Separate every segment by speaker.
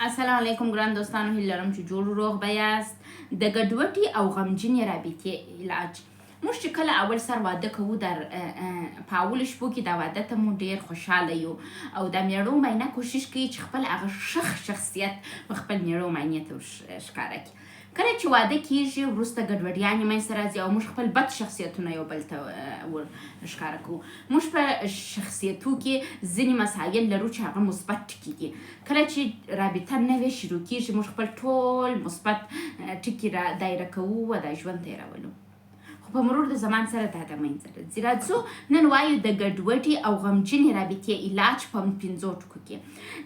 Speaker 1: السلام علیکم ګران دوستانو، هیله لرم چې جوړ روغ به یاست. د ګډوډي او غمجنې رابطې علاج. موږ چې کله اول سر واده کوو، در په اولو شپو کې دا واده ته مو ډیر خوشحاله یو او د میړو ماینه کوشش کوي چې خپل هغه ښه شخصیت په خپل میړو ماینې ته ښکاره کړي. کله چې واده کیږي، وروسته ګډوډیانې منځته راځي او موږ خپل بد شخصیتونه یو بل ته ور ښکاره کوو. موږ په شخصیتو کې ځینې مسایل لرو چې هغه مثبت ټکي دي. کله چې رابطه نوې شروع کیږي، موږ خپل ټول مثبت ټکي را دایره کوو او دا ژوند ته یې راولو، خو په مرور د زمان سره دا د منځه راځي. راځو نن وایو د ګډوډي او غمجنې رابطې علاج په پنځو ټکو کې.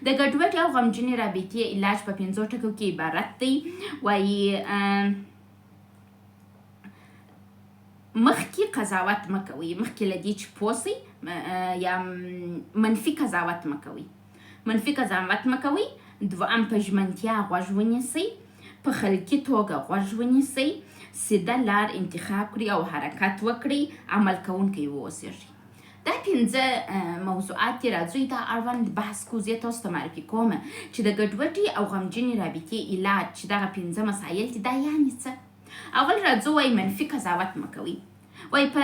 Speaker 1: د ګډوډي او غمجنې رابطې علاج په پنځو ټکو کې عبارت دی. وایي، مخکې قضاوت مه کوئ، مخکې له دې چې پوه سئ یا منفي قضاوت مه کوئ، منفي قضاوت مه کوئ. دوهم، په ژمنتیا غوږ ونیسئ، په خلقي توګه غوږ ونیسئ، سیده لار انتخاب کړئ او حرکت وکړئ، عمل کوونکی واوسیږئ. دا پنځه موضوعات دي. راځئ دا اړوند بحث کو. زه تاسو ته معرفي کوم چې د ګډوډي او غمجنې رابطې علاج چې دغه پنځه مسایل دي، دا یعنې څه. اول راځو، وایي منفي قضاوت مه کوئ. وایي په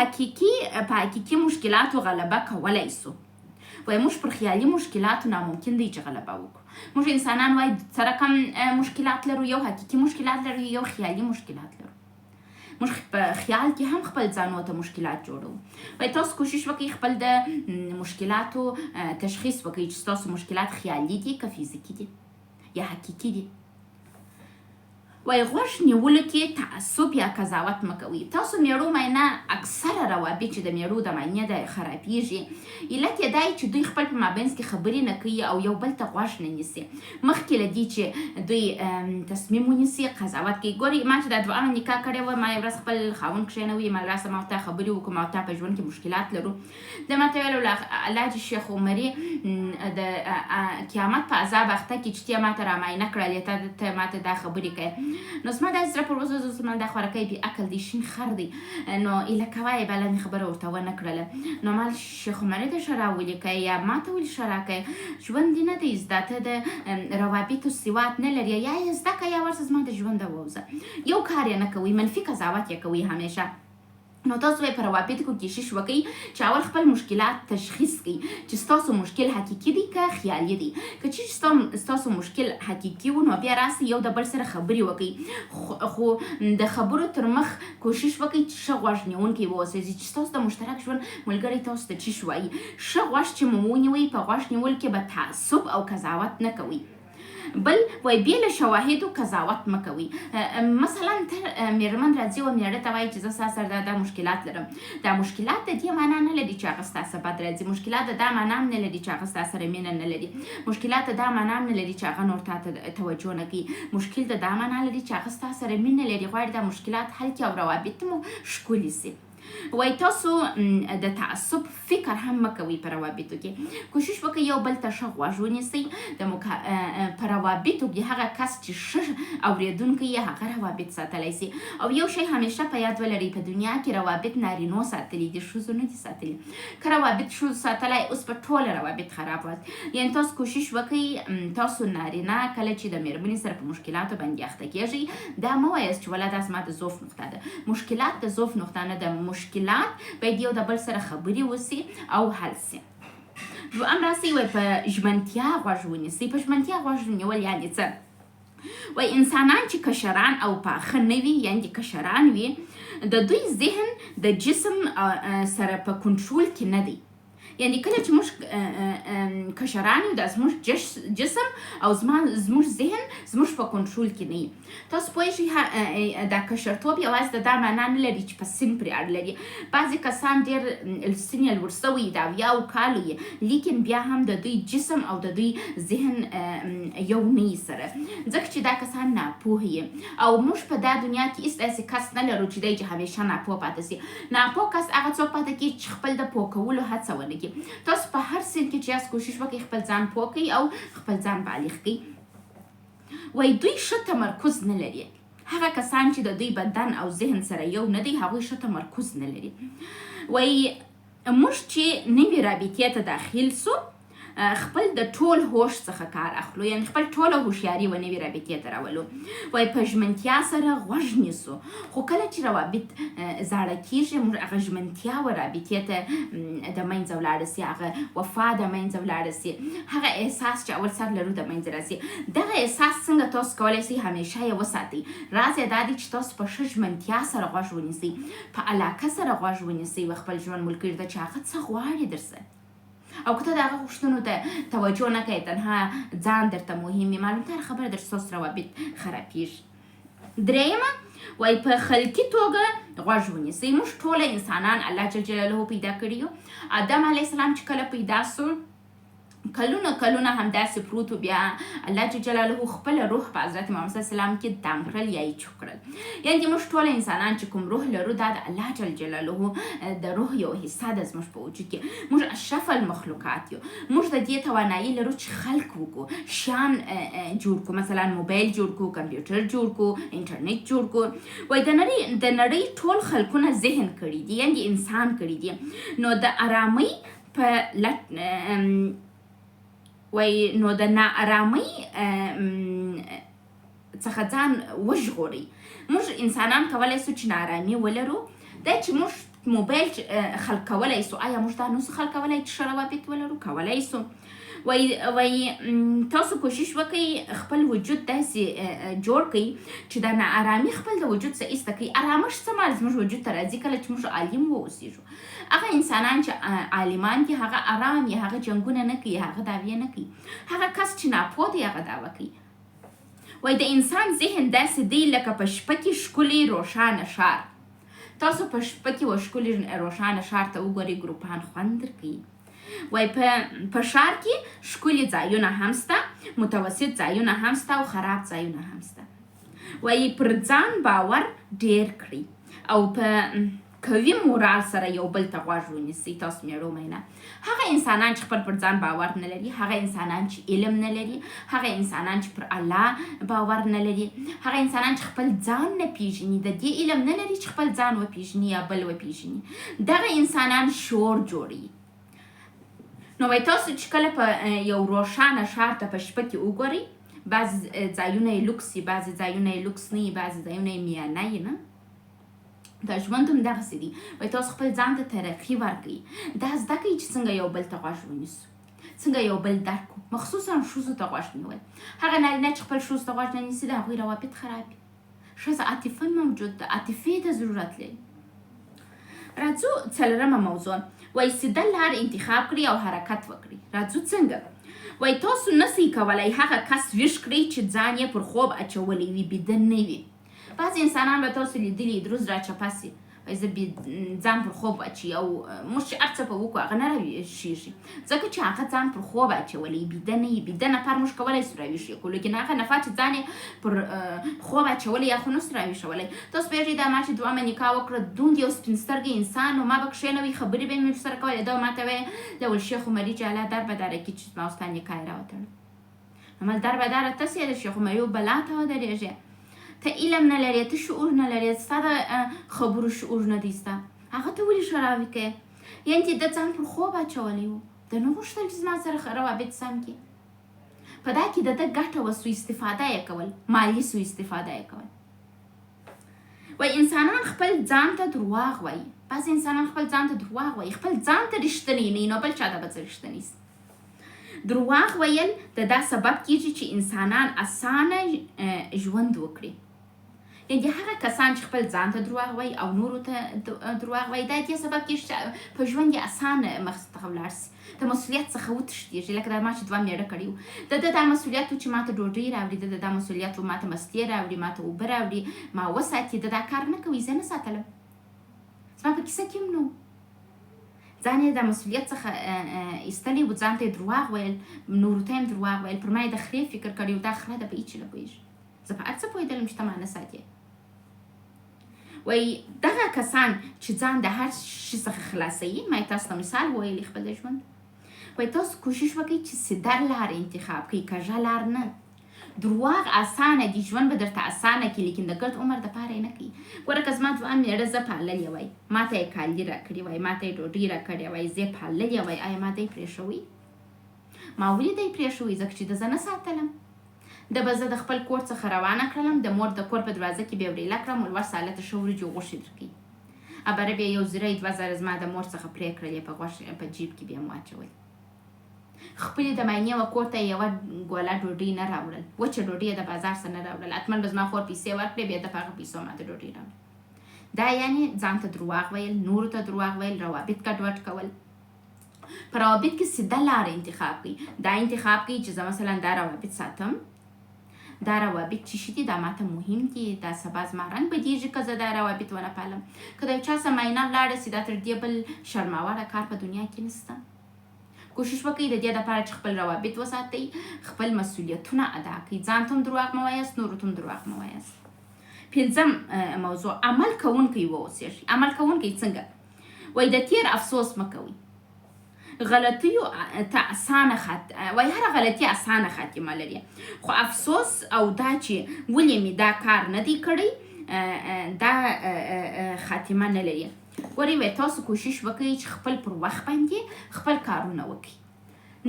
Speaker 1: حقیقي مشکلاتو غلبه کولای سو، وایي موږ پر خیالي مشکلاتو ناممکن دی چې غلبه وکړو. موږ انسانان وایي څه رقم مشکلات لرو؟ یو حقیقي مشکلات لرو، یو خیالي مشکلات لرو. موږ په خیال کې هم خپل ځانو ته مشکلات جوړو. وایي تاسو کوشش وکړئ خپل د مشکلاتو تشخیص وکړئ چې ستاسو مشکلات خیالي دي که فزیکي دي یا حقیقي دي. وای، غوږ نیولو کې تعصب یا قضاوت مه کوئ. تاسو میړو ماینه اکثره روابط چې د میړو د ماینې د خرابیږي، علت یې دا چې دوی خپل په مابینځ کې خبرې نه کوي او یو بل ته غوږ نه نیسي. مخکې له دې چې دوی تصمیم ونیسي، قضاوت کوي. ګورئ، ما چې دا دوهمه نکاح کړې وه، ما یو ورځ خپل خاوند کښېنوي، ما راسه ما ته خبرې وکړو، ما تا په ژوند کې مشکلات لرو. د ما ته ویل، الله چې شیخ عمري د قیامت په عذاب اخته کې چې ته ما ته راماینه کړلې، ته ما ته دا خبرې کوې. نو زما دا زړه پر وسوځو، زما دا خورکی بې عقل دی، شین خر دی، نو ایله کوه یې. بله مې خبره ورته ونه کړله. نو مال شیخ عمري ته ښه راولیکه یا ما ته ولې ښه راکوې؟ ژوند دې نه دی زده، ته د روابطو سواد نه لرې. یا یې زده که یا ورسه زما د ژونده ووځه. یو کار یې نه کوي، منفي قضاوت یې کوي همیشه. نو تاسو به په روابطو کې کوشش وکړئ چې اول خپل مشکلات تشخیص کړئ چې ستاسو مشکل حقیقي دی که خیالي دی. که چېرې ستاسو مشکل حقیقي و، نو بیا راسئ یو د بل سره خبرې وکړئ، خو د خبرو تر مخ کوشش وکړئ چې ښه غوږ نیونکی واوسئ چې ستاسو د مشترک ژوند ملګری تاسو ته چیش وایي. ښه غوږ چې مو ونیوئ، په غوږ نیول کې به تعصب او قضاوت نه کوئ. بل وای، بې له شواهدو قضاوت مه کوئ. مثلا ته میرمن راځي او میړه ته وایي چې زه ستا سره دا دا مشکلات لرم. دا مشکلات د دې معنا نه لري چې هغه ستا سره بد راځي. مشکلات د دا معنا هم نه لري چې هغه ستا سره مینه نه لري. مشکلات د دا معنا هم نه لري چې هغه نور تا ته توجه نه کوي. مشکل د دا معنا لري چې هغه ستا سره مینه لري، غواړي دا مشکلات حل کړي او روابط مو ښکلي سي. وای، تاسو د تعصب فکر هم مه کوئ. په روابطو کې کوشش وکړئ یو بل ته ښه غوږ ونیسئ. د مکا... په روابطو کې هغه کس چې ښه اورېدونکی یې، هغه روابط ساتلی سي. او یو شی همیشه په یاد ولرئ، په دنیا کې روابط نارینو ساتلي دي، ښځو نه دي ساتلي. که روابط ښځو ساتلی، اوس به ټوله روابط خراب وه. یعنی تاسو کوشش وکړئ، تاسو نارینه کله چې د میرمنې سره په مشکلاتو باندې اخته کیږئ، دا مه وایاست چې ولا دا زما د ضعف نقطه ده. مشکلات د ضعف نقطه نه ده. مشکلات باید یو د بل سره خبرې وسي او حل سي. دوهم راسئ، وای په ژمنتیا غوږ ونیسئ. په ژمنتیا غوږ نیول یعنې څه؟ وای انسانان چې کشران او پاخه نه وي، یعنې کشران وي، د دوی ذهن د جسم سره په کنټرول کې نه دی. یعنی کله چې موږ کشران یو، دا زموږ جسم او زموږ ذهن زموږ په کنټرول کې نه وي. تاسو پوه شئ، دا کشرتوب یوازې د دا معنا نه لري چې په سن پورې اړه لري. بعضې کسان ډېر سن یې لوړ سوی، د 70 کالو یې، لیکن بیا هم د دوی جسم او د دوی ذهن یو نه وي سره، ځکه چې دا کسان ناپوه یي. او موږ په دا دنیا کې هېڅ داسې کس نه لرو چې دی چې همیشه ناپوه پاتې سي. ناپوه کس هغه څوک پاتې کېږي چې خپل د پوه کولو هڅه ونه کړي. تاسو په هر سن کې چې یاست، کوشش وکړئ خپل ځان پوه کړئ او خپل ځان بالغ کړئ. وای، دوی ښه تمرکز نه لري. هغه کسان چې د دوی بدن او ذهن سره یو نه دی، هغوی ښه تمرکز نه لري. وای، موږ چې نوې رابطې ته داخل سو، خپل د ټول هوش څخه کار اخلو، یعنی خپل ټوله هوښیاري و نوي رابطې ته راولو. وای په ژمنتیا سره غوږ نیسو، خو کله چې روابط زاړه کیږي، موږ هغه ژمنتیا و رابطې ته د منځه ولاړه سي، هغه وفا د منځه ولاړه سي، هغه احساس چې اول سر لرو د منځه راځي. دغه احساس څنګه تاسو کولای شئ همیشه یې وساتئ؟ راز یې دا دی چې تاسو په ښه ژمنتیا سره غوږ ونیسئ، په علاقه سره غوږ ونیسئ و خپل ژوند ملګري ته چې هغه څه غواړي درسه، او که ته د هغه غوښتنو ته توجه نه کوې، تنها ځان درته مهم وي، معلومداره خبره در ستاسو روابط خرابیږي. درېیمه، وایي په خلقي توګه غوږ ونیسئ. موږ ټوله انسانان الله جل جلاله پیدا کړي یو. آدم علیه السلام چې کله پیدا سو، کلونه کلونه همداسې پروت و، بیا الله جل جلاله خپله روح په حضرت محمد صلی الله علیه وسلم کې دم کړل یا یې چوک کړل. یعنې موږ ټول انسانان چې کوم روح لرو، دا د الله جل جلاله د روح یو حصه ده زموږ په وجود کې. موږ اشرف المخلوقات یو، موږ د دې توانایي لرو چې خلق وکړو، شیان جوړ کړو، مثلا موبایل جوړ کړو، کمپیوټر جوړ کړو، انټرنیټ جوړ کړو. وایي د نړۍ ټول خلقونه ذهن کړي دي، یعنې انسان کړي دي. نو د ارامۍ په لټ وایي، نو د ناارامۍ څخه ځان وژغورئ. موږ انسانان کولای سو چې ناارامي ولرو. دا چې موږ موبایل خلق کولای سو، آیا موږ دا نسو خلق کولای چې ښه روابط ولرو؟ کولای سو. وایي تاسو کوشش وکړئ خپل وجود داسې جوړ کړئ چې دا ناارامي خپل د وجود څخه ایسته کړئ. ارامښت څه مال زموږ وجود ته راځي کله چې موږ عالم واوسیږو. هغه انسانان چې عالمان دي هغه ارام وي، هغه جنګونه نه کوي، هغه دعوې نه کوي. هغه کس چې ناپوه دی هغه دعوه کوي. وایي د انسان ذهن داسې دی لکه په شپه کې ښکلی روښانه ښار. تاسو په شپه کې و ښکلي روښانه ښار ته وګورئ، ګروپان خوند درکوي. وایي په ښار کې ښکلي ځایونه هم سته، متوسط ځایونه هم سته او خراب ځایونه هم سته. وایي پر ځان باور ډیر کړئ او په قوي مورال سره یو بل ته غوږ ونیسئ. تاسو میړو مینا، هغه انسانان چې خپل پر ځان باور نه لري، هغه انسانان چې علم نه لري، هغه انسانان چې پر الله باور نه لري، هغه انسانان چې خپل ځان نه پیژني، د دې علم نه لري چې خپل ځان وپیژني یا بل وپیژني، دغه انسانان شور جوړوي. نو وایي تاسو چې کله په یو روښانه ښار ته په شپه کې وګورئ، بعضې ځایونه یې لوکس وي، بعضې ځایونه یې لوکس نه وي، بعضې ځایونه یې میانه وي، نه دا ژوند هم دغسې دی. وایي تاسو خپل ځان ته ترقي ورکړئ، دا زده کړئ چې څنګه یو بل ته غوږ ونیسو، څنګه یو بل درک کړو، مخصوصا ښځو ته غوږ نیول. هغه نارینه چې خپل ښځو ته غوږ نه نیسي، د هغوی روابط خراب وي. ښځه عاطفه موجود ده، عاطفې ته ضرورت لري. راځو څلورمه موضوع، وایي سیده لار انتخاب کړئ او حرکت وکړئ. راځو څنګه؟ وایي تاسو نسئ کولی هغه کس ویښ کړئ چې ځان یې پر خوب اچولی وي، بیده نه وي. بعضې انسانان به تاسو لیدلي، دروز راچپه سي، وایي زه ځان پر خوب اچي، او موږ چې هر څه په وکړو هغه نه راویښېږي، ځکه چې هغه ځان پر خوب اچولی، بیده نه وي. بیده نفر موږ کولی سو راویښ یې کړو، لیکن هغه نفر چې ځان یې پر خوب اچولی یا خو نه سو راویښولی. تاسو پوهېږئ دا ما چې دوهمه نکاح وکړه، دوند یو سپین سترګی انسان و، ما به کښېنوي، خبرې به مې ورسره کولې، دا ما ته ویل له ول شیخ عمري چې الله در به داره کړي چې زما او ستا نکاح یې راوتړله. عمل در به داره ته څه د شیخ عمري و بلا ته ودرېږې، ته علم نه لرې، ته شعور نه لرې، ستا د خبرو شعور نه دی ستا، هغه ته ولې ښه کوې؟ یعنې ده ځان پر خوب اچولی و، ده نه غوښتل چې زما سره روابط سم کړي. په دا کې د ده ګټه وه، سوء استفاده یې کول، مالي سوء استفاده یې کول. وایي انسانان خپل ځان ته درواغ وایي، بعضې انسانان خپل ځان ته درواغ وایي، خپل ځان ته رښتینی نه وي، نو بل چا ته به څه رښتینی سي؟ درواغ ویل د دا سبب کیږي چې انسانان اسانه ژوند وکړي. یعنې هغه کسان چې خپل ځان ته درواغ وایي او نورو ته درواغ وایي، دا دې سبب کیږي چې په ژوند یې اسانه مخ څخه ولاړ سي، د مسؤلیت څخه وتښتېږي. لکه دا ما چې دوه مېړه کړي وو، د ده دا مسؤلیت و چې ما ته ډوډۍ راوړي، د ده دا مسؤلیت و ما ته مستې راوړي، ما ته اوبه راوړي، ما وساتي. ده دا کار نه کوي، زه نه ساتلم، زما په کیسه کې هم نه و. ځان یې د مسؤلیت څخه ایستلی و، ځان ته یې درواغ ویل، نورو ته یې هم درواغ ویل، پر ما یې د خرې فکر کړی و، دا خره ده په هېڅ نه پوهېږي، زه په هر څه پوهېدلم چې ته ما نه ساتې. وایي دغه کسان چې ځان د هر شي څخه خلاصوي، ما یې تاسو ته مثال وویلی خپل د ژوند، وایي تاسو کوشش وکړئ چې سیده لار انتخاب کړئ، کږه لار نه. درواغ اسانه دي، ژوند به درته اسانه کړي، لیکن د ګرد عمر دپاره یې نه کوي. ګوره که زما دوه مېړه زه پاللې وای، ما ته یې کالي راکړي وای، ما ته یې ډوډۍ راکړې وای، زه یې پاللې وای، آیا ما دی پرېښوی؟ ما ولې دی پرېښوی؟ ځکه چې ده زه نه ساتلم. ده به زه د خپل کور څخه روانه کړلم، د مور د کور په دروازه کې به یې وریله کړم، ول ورسه هلته ښه وریجې غوښې درکوي. ابره بیا یو زری 2000 زما د مور څخه پرې کړلې، په غوښ په جیب کې به یې واچولې. خپلې د ماینې و کور ته یې یوه ګوله ډوډۍ نه راوړل، وچه ډوډۍ یې د بازار څخه نه راوړل. حتما به زما خور پیسې ورکړې، بیا ده په هغه پیسو ماته ډوډۍ راوړل. دا یعنې ځان ته درواغ ویل، نورو ته درواغ ویل، روابط ګډوډ کول. په روابط کې سیده لاره انتخاب کړئ. دا انتخاب کړئ چې زه مثلا دا روابط ساتم، دا روابط چې شي دي دا ماته مهم دي، دا سبا زما رنګ بدیږي که زه دا روابط ونه پالم. که د یو چا سره معاینه ولاړه سي، دا تر دې بل شرماوره کار په دنیا کې نشته. کوشش وکړئ د دې لپاره چې خپل روابط وساتئ، خپل مسؤلیتونه ادا کړئ. ځان ته هم درواغ مه وایاست، نورو ته هم درواغ مه وایاست. پنځم موضوع، عمل کوونکی واوسېږئ. عمل کوونکی څنګه؟ وای د تیر افسوس مه کوئ. غلطیو ته اسانه خات وای هره غلطي اسانه خاتمه لري، خو افسوس او دا چې ولې مې دا کار نه دی کړی دا خاتمه نه لري. ګورئ وای تاسو کوشش وکړئ چې خپل پر وخت باندې خپل کارونه وکړئ.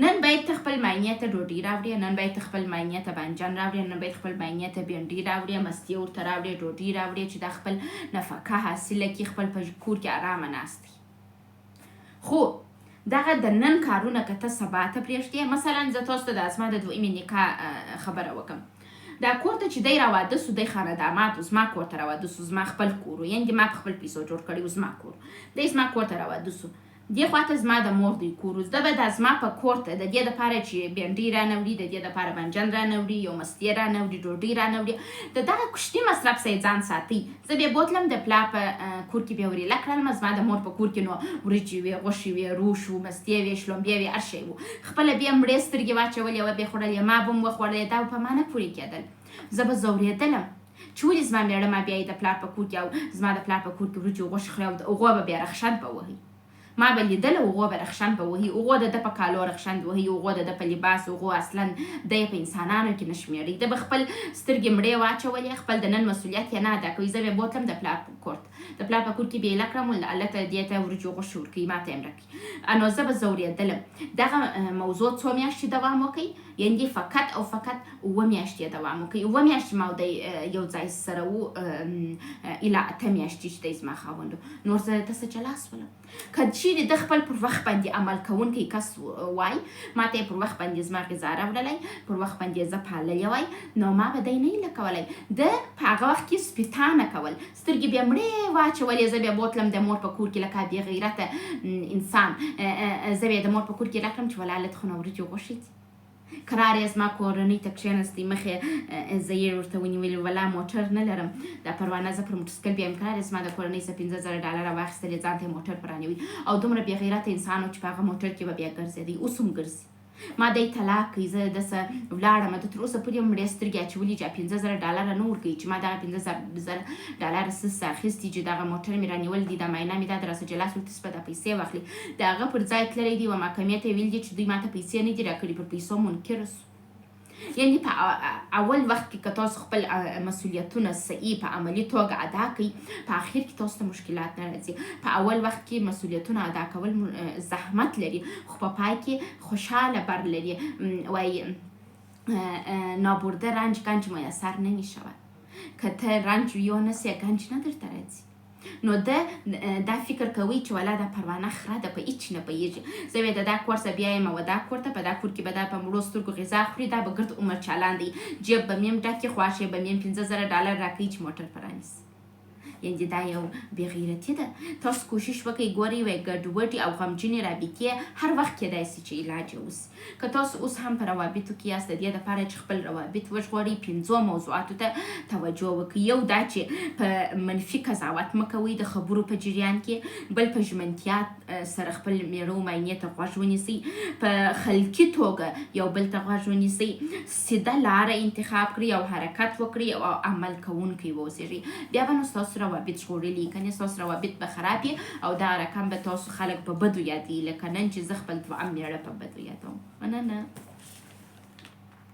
Speaker 1: نن باید ته خپل ماینې ته ډوډۍ راوړې، نن باید ته خپل ماینې ته بانجان راوړې، نن باید خپل ماینې ته بینډۍ راوړې، مستې ورته راوړې، ډوډۍ راوړې، چې دا خپل نفقه حاصله کړي، خپل په کور کې ارامه ناست دی. خو دغه د نن کارونه که ته سبا ته پرېږدې، مثلا زه تاسو ته د زما د دویمې نکاح خبره وکم. دا کور ته چې دی راواده سو، دی خانه داماد و، زما کور ته راواده سو، زما خپل کور و، یعنې ما په خپل پیسو جوړ کړی و، زما کور دی، زما کور ته راواده سو. دې خواته زما د مور دی کور و، زه به دا زما په کور ته د دې دپاره چې بینډۍ رانه وړي، د دې دپاره بانجان رانه وړي، یو مستې رانه وړي، ډوډۍ رانه وړي، د دغه کوچني مصرف څخه یې ځان ساتي. زه بیا بوتلم د پلا په کور کې بیا وریله کړلم. زما د مور په کور کې نو وریجې وې، غوښې وې، روش و، مستې وې، شلومبې وې، هر شی وو. خپله بیا مړې سترګې واچولې، وبې خوړلې، ما به هم وخوړلې. دا به په ما نه پورې کېدل، زه به ځورېدلم چې ولې زما مېړه ما بیایي د پلار په کور کې، او زما د پلار په کور کې وریجې غوښې خوري او هغو به بیا رخشند به وهي. ما به لیدل هغو به رخشند به وهي، هغو د ده په کالو رخشند وهي، هغو د ده په لباس، هغو اصلا دی په انسانانو کې نه شمېري. ده به خپل سترګې مړې واچولې، خپل د نن مسؤلیت یې نه ادا کوي. زه به یې بوتلم د پلار په کور ته، د پلار په کور کې به یې ایله کړم، هلته دې ته وریجې غوښې ورکوي، ما ته یې هم راکوي. نو زه به ځورېدلم. دغه موضوع څو میاشتې دوام وکړي، یعنې فقط او فقط 7 میاشتې یې دوام وکړي. 7 میاشتې ما او دی یو ځای سره وو، الی 8 میاشتې چې دی زما خاوند و، نور زه ده څه جلا سولم. که چیرې ده خپل پر وخت باندې عمل کوونکی کس وای، ما ته یې پر وخت باندې زما غذا راوړلی، پر وخت باندې زه پاللی وای، نو ما به دی نه ایله کولی. ده په هغه وخت کې سپیتانه کول، سترګې بیا مړې واچولې. زه بیا بوتلم د مور په کور کې لکه بې غیرته انسان، زه بیا د مور په کور کې ایله کړم چې ولا هلته خو نو وریجې غوښې دي. کرار یې زما کورنۍ ته کښېنستی، مخ یې زه یې ورته ونیولې، ولا موټر نه لرم، دا پروانه زه پر موټرسایکل بیایم. کرار یې زما د کورنۍ څخه $5000 واخیستلې، ځان ته یې موټر پرانیوی. او دومره بې غیرته انسان و چې په هغه موټر کې به بیا ګرځېدی، اوس هم ګرځي. ما دی طلاق کړي، زه د څه ولاړم، ده تر اوسه پورې مړې سترګې اچولي چې $5000 نه ورکوي، چې ما دغه $5000 څه اخیستي چې دغه موټر مې رانیول دي، دا معاینه مې دا در سره جلا سول، ته به دا پیسې واخلي. د هغه پر ځای تللی دی و محکمې ته یې ویل دي چې دوی ماته پیسې نه دي راکړي، پر پیسو منکر سو. یعنې په اول وخت کې که تاسو خپل مسؤلیتونه صحیح په عملي توګه ادا کړئ، په اخر کې تاسو ته مشکلات نه راځي. په اول وخت کې مسؤلیتونه ادا کول زحمت لري، خو په پای کې خوشحاله بر لري. وایي نابرده رنج گنج میسر نمیشود. که ته رنج یو نه سې، گنج نه درته راځي. نو ده دا فکر کوي چې ولا دا پروانه خره ده، په هیڅ نه پوهېږي. زه به د دا کور څخه بیا یم و دا کور ته، په دا کور کې به دا په مړو سترګو غذا خوري، دا به ګرد عمر چالان دی، جیب به مې هم ډک کړي، خواښې به مې هم $5000 راکوي چې موټر پرانیسي. یعنې دا یو بېغیرتي ده. تاسو کوشش وکړئ، ګورئ وایي ګډوډې او غمجنې رابطې هر وخت کېدای سي چې علاج یې وسي. که تاسو اوس هم په روابطو کې یاست، د دې دپاره چې خپل روابط وژغورئ، 5 موضوعاتو ته توجه وکړئ. یو دا چې په منفي قضاوت مه کوئ د خبرو په جریان کې، بل په ژمنتیا سره خپل مېړه او ماینې ته غوږ ونیسئ، په خلقي توګه یو بل ته غوږ ونیسئ، سیده لاره انتخاب کړئ او حرکت وکړئ او عمل کوونکی واوسېږئ. بیا به نو ستاسو روابط ژغورلي، کنې ستاسو روابط به خراب وي او دا رقم به تاسو خلک په بدو یادوي، لکه نن چې زه خپل دوهم مېړه په بدو یادوم. مننه.